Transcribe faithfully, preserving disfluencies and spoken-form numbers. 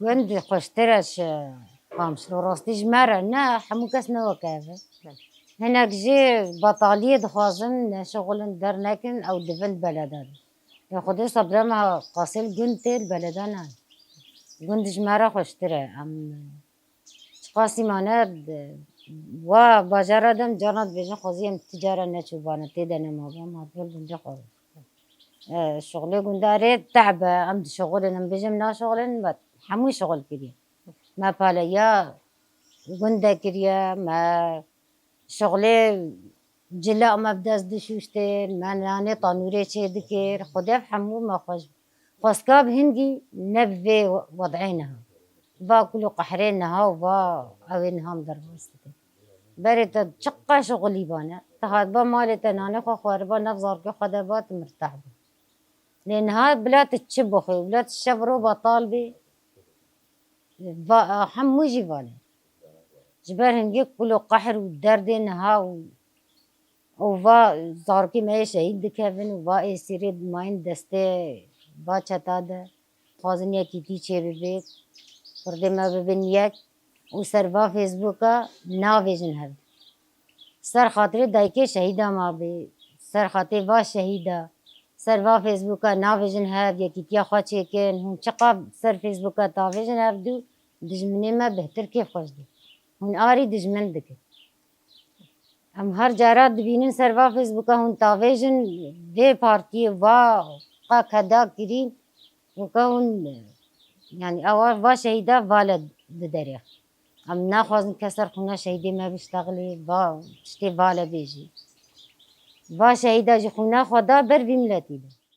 Gund xweştir e ji Qamişlo, rastî ji me re ne, hemû kes ne weke ev e. Hinek jî betaliyê dixwazin, neşixulin, dernekin, ew divin belede de. Lê Xwedê sebra me qasê li gund tê, li belede nayê. Gund ji me re xweştir e. Em çiqasî mane, wa bajara de em carna dibêjin, xwezî em ti cara neçûbane, tê de nemabe, em hatibûn gundê xwe. E, şixulê gundarê tehb e, em dişixulin, em bêjin naşixulin, me hemû şixul kiriye. Me paleya gund de kiriye, me şixulê cila me bi dest dişûştin, me nanê tanûrê çê dikir, xwedê ev hemû me xweş. Xwestka bi hingî ne bi vê wed'ê niha. Va kul û qehrê niha û va ew ê niha em derbas dikin. Berê te çiqas şixulî bane. Te hatba malê te nanê xwe xwariba, nav zarokê xwe de ba, tu mirtah bû. Lê niha bila tu çi bixwî, bila tu şev ro betal bî, va, hemû jî vane. Ji ber hingê kul û qehr û derdê niha û, û va zarokê me yê şehîd dikevin û va êsîrê dimayîn destê va çeta de. Dixwazin yekîtî çêbibe, Kurdê me bibin yek û ser va Facebooka navêjin hev. Ser xatirê dayikê şehîda ma bê, ser xatirê va şehîda, ser va Facebooka navêjin hev, yekîtiya xwe çêkin. Hûn çiqa ser Facebooka tavêjin hev dû, dijminê me bêhtir kêfxweş dê. Hûn arî dijmin dikin. Em her cara dibînin ser va Facebooka hûn tavêjin vê partiyê, va qe keda kirîn, weke hûn, yanî ewa va şehîda va le diderêx. Em naxwazin kes ser xûna şehîdê me biştexilê, va tiştê va le bêjî. Va şehîda jî xûna xwe da ber vî miletî de.